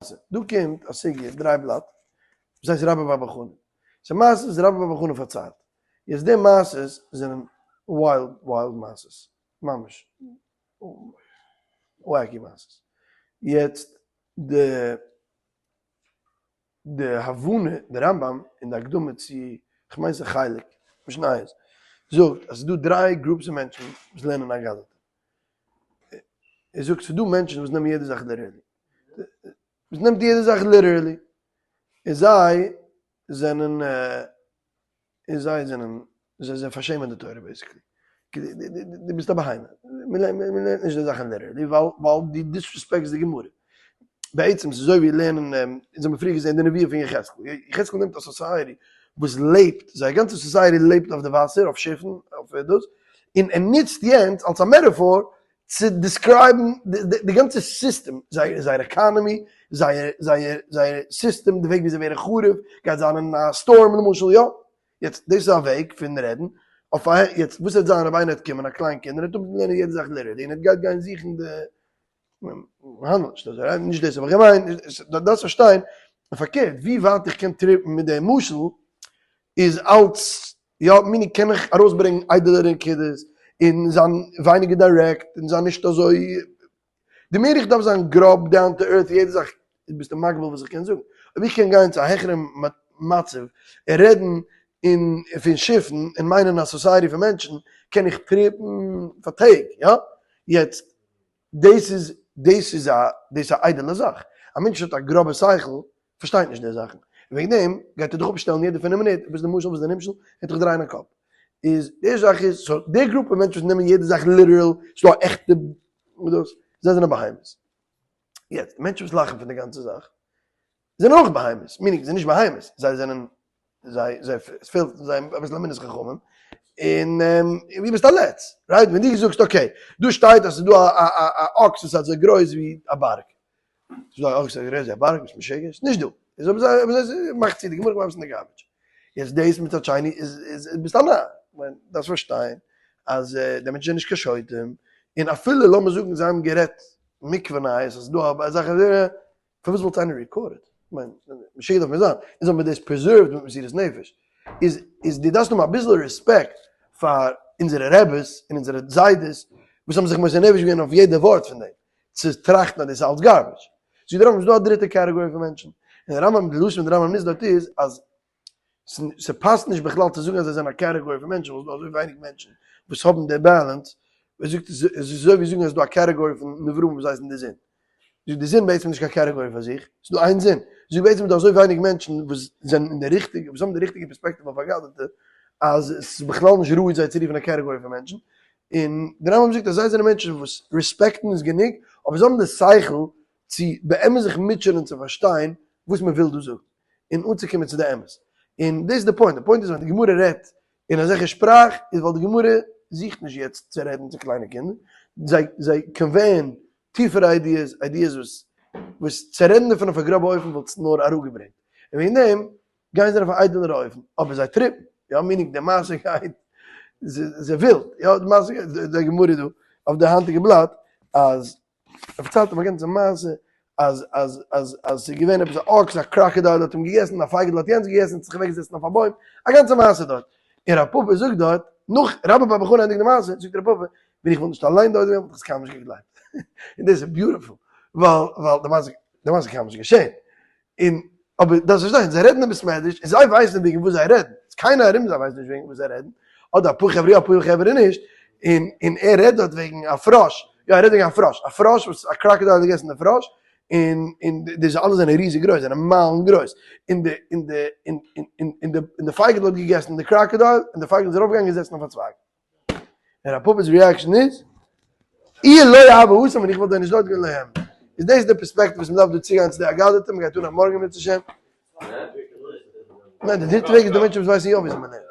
דא קומט א סוגיא, דריי בלאט, וואס הייסט רבה בר בר חנה. ס'איז מעשות וואס רבה בר בר חנה פארציילט. יעצט די מעשות זענען wild wild מעשות. ממש wacky מעשות. יעצט די די הבנה, די רמב"ם אין די הקדמה צו, כ'מיין ס'איז חלק, משניות, זאגט אז ס'איז דא דריי groups פון מענטשן וואס לערנען אגדתא. ער זאגט ס'איז דא מענטשן וואס נעמען יעדע זאך literally. וואס נעמט יעדע זאך literally. און זיי זענען און זיי זענען זיי זיי פארשעמען די תורה basically. דו ביסט א בהמה. מ'לערנט נישט די זאכן literally ווייל ווייל דו disrespect סט די גמרא. בעצם ס'איז אזוי ווי לערנען, אונז האבן פריער געזען די נבואה פון יחזקאל. יחזקאל נעמט א society וואס לעבט, זייער גאנצע society לעבט אויף די וואסער, אויף שיפן, אויף דאס, און ער נוצט יענץ אלס א metaphor צו describe ן די גאנצע סיסטעם, זייער זייער economy, זייער זייער זייער סיסטעם, די וועג ווי זיי ווערן חרוב, גייט זיין אין א storm למשל, יא. יעצט דאס איז א וועג פון רעדן אויף א, יעצט וואס וועט זיין אויב איינער וועט קומען א קליין קינד און ער וועט אנהויבן לערנען יעדע זאך literally און ער גייט גיין זוכן די, מ'האנדלט נישט אזוי, נישט דאס האב איך געמיינט, דו דארפסט פארשטיין, פארקערט, ווי ווייט איך קען trip ן מיט די משל איז אלץ יא, meaning קען איך ארויסברענגן איידעלערע נקודות, און זיין ווייניגער direct, און זיין נישט אזוי, די מער איך דארף זיין גראב, down to earth, יעדע זאך, ביסטו מגביל וואס איך קען זאגן. אויב איך קען גיין צו א העכערע מצב, און רעדן און פון שיפן, און מיינען א society פון מענטשן, קען איך trip ן פאר טעג, יא? יעצט, דאס איז, דאס איז א, דאס איז א איידעלע זאך. א מענטש וואס האט א גראבע שכל, פארשטייט נישט די זאכן. און וועגן דעם גייט ער דיך אפשטעלן יעדע פינף מינוט, וואס איז די משל, וואס איז די נמשל, ער וועט דיך דרייען א קאפ. איז די ערשטע זאך איז, so די גרופע מענטשן וואס נעמען יעדע זאך literal, ס'איז דא א עכטע דאס, זיי זענען בהמות. יעצט, די מענטשן וואס לאכן פון די גאנצע זאך, זענען אויך בהמות, meaning זיי זענען נישט בהמות, זיי זענען, זיי, זיי, עס פעלט זיי אביסל אמונת חכמים, און ווי ביסט א לץ, right? ווען דו זאגסט okay, דא שטייט אז ס'איז דא א א אקס וואס איז אזוי גרויס ווי א בארג, ס'איז דא א אקס אזוי גרויס ווי א בארג, ביסט משוגע? ס'איז נישט דא, איז אויב אזוי מאך צו די גמרא ווארף עס אין די garbage. יעצט דאס מצד שני איז איז ביסט א נאר, כ'מיין דארפסט פארשטיין אז די מענטשן זענען נישט קיין שוטים, און אפילו לאמיר זאגן זיי האבן גערעדט מקווה נייעס אז ס'איז דא אזעלכע פארוואס וואלט איינער recorded? כ'מיין, משוגע דארף מען זיין, אונז האבן מיר דאס preserved מיט מסירות נפש, איז איז דו דארפסט האבן אביסל רעספעקט פאר אונזערע רעבעס און אונזערע זיידעס וואס האבן זיך מוסר נפש געווען אויף יעדע ווארט פון דעם, צו טראכטן אז דאס איז אלץ garbage. זאגט דער רמב ם, ס'איז דא א דריטע category פון מענטשן, און דער רמב ם, די לשון וואס דער רמב ם נוצט דארט איז אז ס'פאסט נישט בכלל צו זאגן אז זיי זענען א category פון מענטשן, ווייל ס'איז דא אזוי ווייניג מענטשן וואס האבן די balance, ער זאגט עס איז אזוי ווי זאגן אז ס'איז דא א category פון נבראים וואס הייסן די זון. זאגט די זון בעצם נישט קיין category פאר זיך, ס'איז דא איין זון. זאגט בעצם איז דא אזוי ווייניג מענטשן וואס זענען אין די ריכטיגע, וואס האבן די ריכטיגע פערספעקטיוו אויף אגדתא, אז עס איז בכלל נישט ראוי זיי צו רופן א category פון מענטשן. און די רמב ם זאגט אז זיי זענען מענטשן וואס רעספעקטן איז גענוג, אבער זיי האבן די שכל צו באמת זיך מוטשענען צו פארשטיין וואס מען וויל דא זאגן, און אנצוקומען צו די אמת. און דאס איז די point, די point איז ווען די גמרא רעדט אין אזעלכע שפראך איז ווייל די גמרא זוכט נישט יעצט צו רעדן צו קליינע קינדער, זיי זיי convey ען טיפערע ideas, ideas וואס וואס צו רעדן דערפון אויף א גראבע אופן וואלט עס נאר אראפגעברענגט, און וועגן דעם גייען זיי אויף א איידעלערע אופן, אבער זיי trip ן, יא meaning די מעשה גייט זיי ווילד, יא די מעשה גייט, די גמרא דא אויף די היינטיגע בלאט אז ער פארציילט אים א גאנצע מעשה אז אז אז אז ס'איז געווען עפעס א אקס א crocodile האט אים געגעסן א פייגעלע האט יענץ געגעסן האט זיך אוועק געזעצן אויף א בוים א גאנצע מעשה דארט און רב פפא זאגט דארט נאך רבה בר בר חנה ענדיגט די מעשה זאגט רב פפא ווען איך וואלט נישט אליין דארט געווען וואלט איך עס קיינמאל נישט געגלייבט און דאס איז beautiful ווייל ווייל די מעשה די מעשה איז קיינמאל נישט געשען און אבער דארפסט פארשטיין, זיי רעדן אין בית מדרש, און זיי ווייסן וועגן וואס זיי רעדן, קיינער ארום זיי ווייסט נישט וועגן וואס זיי רעדן, אדער אפאר חברה יא אפאר חברה נישט, און און ער רעדט דארט וועגן א פראש, יא ער רעדט וועגן א פראש, א פראש וואס א crocodile האט געגעסן די פראש, און און די אלע זענען ריזיג גרויס, זענען מיילן גרויס, און די און די און און און די און די פייגל האט געגעסן די crocodile, און די פייגל איז ארויפגעגאנגען און געזעצן אויף א צווייג. און רב פפא'ס reaction איז, אי לא הוה התם ווען איך וואלט ווען נישט דארט געווען לא הוה. איז דאס די פערספעקטיוו וואס מ'דארף דא צוגיין צו די אגדתא, מ'גייט אנהייבן מארגן אם ירצה השם. ניין, די דריטע וועג איז די מענטשן וואס ווייסן יא וויאזוי מ'לערנט.